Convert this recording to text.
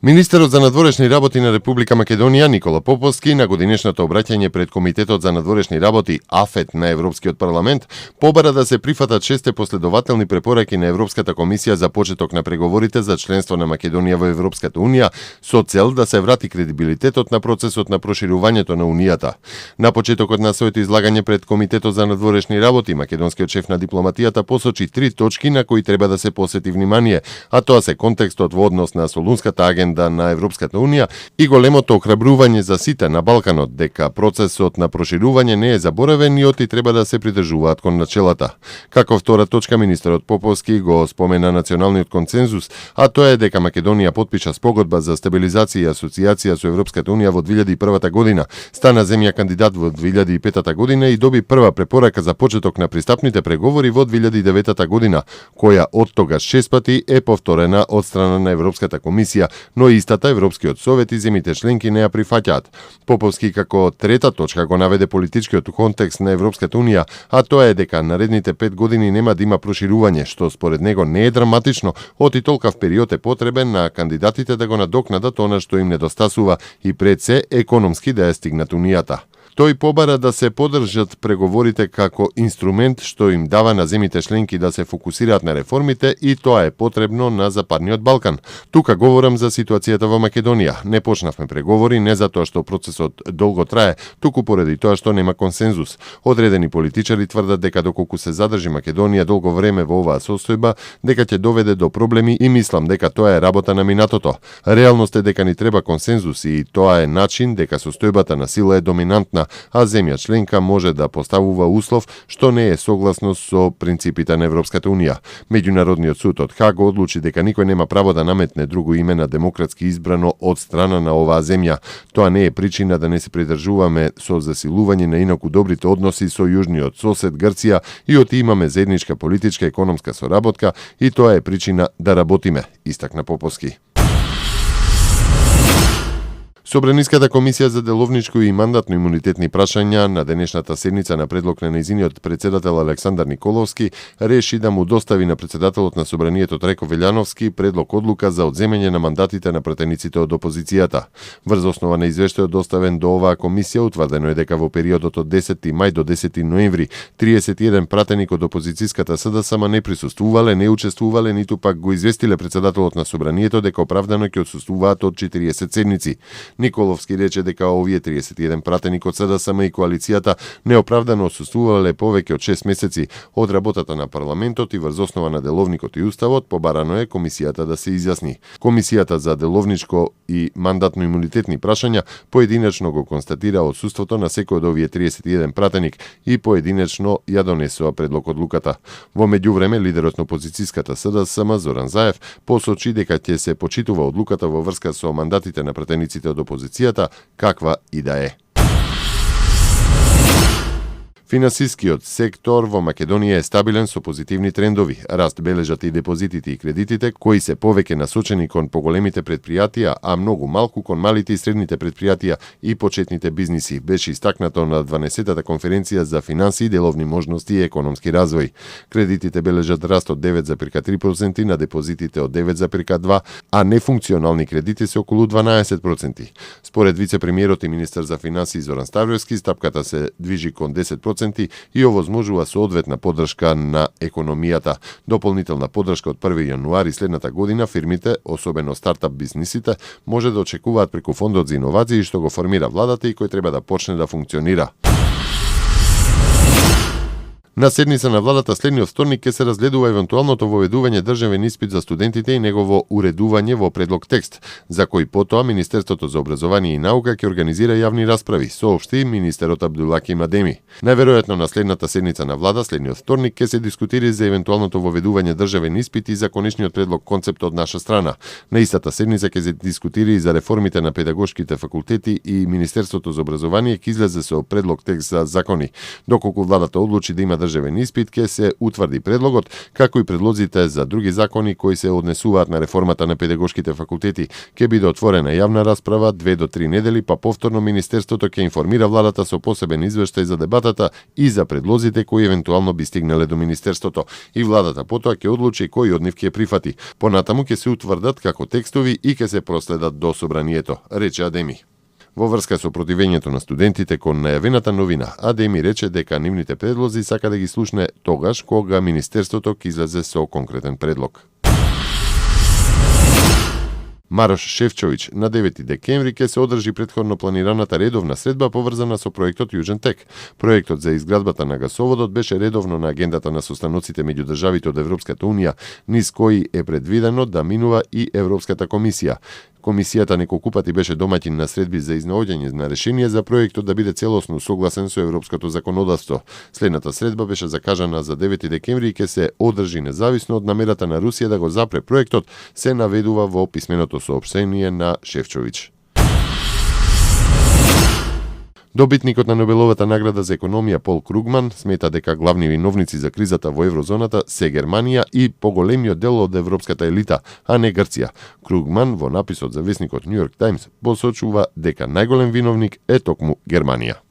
Министерот за надворешни работи на Република Македонија Никола Поповски на годинешното обраќање пред Комитетот за надворешни работи АФЕТ на Европскиот парламент побара да се прифатат 6 последователни препораки на Европската комисија за почеток на преговорите за членство на Македонија во Европската унија со цел да се врати кредибилитетот на процесот на проширувањето на унијата. На почетокот на своето излагање пред Комитетот за надворешни работи македонскиот шеф на дипломатијата посочи 3 точки на кои треба да се посвети внимание, а тоа се контекстот во однос на Солунската агенда на Европската унија и големото охрабрување за сите на Балканот дека процесот на проширување не е заборавен и оти треба да се придржуваат кон начелата. Како втора точка министерот Поповски го спомена националниот консензус, а тоа е дека Македонија потпиша спогодба за стабилизација и асоциација со Европската унија во 2001 година, стана земја кандидат во 2005 година и доби прва препорака за почеток на пристапните преговори во 2009 година, која од тогаш 6 пати е повторена од страна на Европската комисија, но истата Европскиот совет и земите членки не ја прифаќаат. Поповски како трета точка го наведе политичкиот контекст на Европската унија, а тоа е дека наредните 5 години нема да има проширување, што според него не е драматично, оти толкав период е потребен на кандидатите да го надокнадат она што им недостасува и пред се економски да ја стигнат унијата. Тој побара да се поддржат преговорите како инструмент што им дава на земите членки да се фокусираат на реформите и тоа е потребно на Западниот Балкан. Тука говорам за ситуацијата во Македонија. Не почнавме преговори не затоа што процесот долго трае, туку поради тоа што нема консензус. Одредени политичари тврдат дека доколку се задржи Македонија долго време во оваа состојба, дека ќе доведе до проблеми и мислам дека тоа е работа на минатото. Реалност е дека ни треба консензус и тоа е начин дека состојбата на сила е доминантна, а земја членка може да поставува услов што не е согласно со принципите на Европската унија. Меѓународниот суд од Хаг одлучи дека никој нема право да наметне друго име на демократски избрано од страна на оваа земја. Тоа не е причина да не се придржуваме со засилување на инаку добрите односи со јужниот сосед Грција и оти имаме заедничка политичка и економска соработка и тоа е причина да работиме, истакна Поповски. Собраниската комисија за деловничко и мандатно имунитетни прашања на денешната седница на предлог на нејзиниот председател Александар Николовски реши да му достави на председателот на Собранието Треко Велјановски предлог одлука за одземање на мандатите на пратениците од опозицијата. Врз основа на извештајот доставен до оваа комисија утврдено е дека во периодот од 10 мај до 10 ноември 31 пратеник од опозицијската СДСМ не присуствувале, не учествувале, ниту пак го известиле председателот на Собранието дека оправдано ќе отсуствуваат од 40 седници. Николовски рече дека овие 31 пратеник од СДСМ и коалицијата неоправдано отсуствувале повеќе од 6 месеци од работата на парламентот и врз основа на деловникот и уставот побарано е комисијата да се изјасни. Комисијата за деловничко и мандатно имунитетни прашања поединечно го констатира отсуството на секој од овие 31 пратеник и поединечно ја донесува предлог одлуката. Во меѓувреме лидерот на опозицијската СДСМ Зоран Заев посочи дека ќе се почитува одлуката во врска со мандатите на пратениците од опозицијата, каква и да е. Финансискиот сектор во Македонија е стабилен со позитивни трендови. Раст бележат и депозитите и кредитите, кои се повеќе насочени кон поголемите предпријатија, а многу малку кон малите и средните предпријатија и почетните бизниси, беше истакнато на 12-та конференција за финансии, деловни можности и економски развој. Кредитите бележат раст од 9,3% на депозитите од 9,2%, а нефункционални кредити се околу 12%. Според вице-премиерот и министер за финансии Зоран Ставровски, стапката се движи кон 10% и овозможува соодветна поддршка на економијата. Дополнителна поддршка од 1 јануари следната година фирмите, особено стартап бизнисите, може да очекуваат преку фондот за иновации што го формира владата и кој треба да почне да функционира. На седница на владата следниот вторник ќе се разгледува евентуалното воведување државен испит за студентите и негово уредување во предлог текст, за кој потоа Министерството за образование и наука ќе организира јавни расправи, соопшти министерот Абдулаки Мадеми. Најверојатно на следната седница на влада следниот вторник ќе се дискутира за евентуалното воведување државен испит и за конечниот предлог концепт од наша страна. На истата седница ќе се дискутира и за реформите на педагошките факултети и Министерството за образование ќе излезе со предлог текст за закони. Доколку владата одлучи да има државен испит ќе се утврди предлогот, како и предлозите за други закони кои се однесуваат на реформата на педагошките факултети. Ќе биде отворена јавна расправа 2 до 3 недели, па повторно Министерството ќе информира владата со посебен извештај за дебатата и за предлозите кои евентуално би стигнале до Министерството. И владата потоа ќе одлучи кој од нив ќе прифати. Понатаму ќе се утврдат како текстови и ќе се проследат до собранието, рече Адеми. Во врска со противењето на студентите кон најавената новина, Адеми рече дека нивните предлози сака да ги слушне тогаш кога Министерството ќе излезе со конкретен предлог. Марош Шефчович на 9 декември ќе се одржи претходно планираната редовна средба поврзана со проектот Јужен тек. Проектот за изградбата на гасоводот беше редовно на агендата на состаноците меѓу државите од Европската унија, низ кои е предвидено да минува и Европската комисија. Комисијата неколку пати беше домаќин на средби за изнаоѓање на решение за проектот да биде целосно согласен со европското законодавство. Следната средба беше закажана за 9 декември и ќе се одржи независно од намерата на Русија да го запре проектот, се наведува во писменото соопштение на Шефчович. Добитникот на Нобеловата награда за економија Пол Кругман смета дека главни виновници за кризата во еврозоната се Германија и поголемиот дел од европската елита, а не Грција. Кругман во написот за весникот Нью Йорк Таймс посочува дека најголем виновник е токму Германија.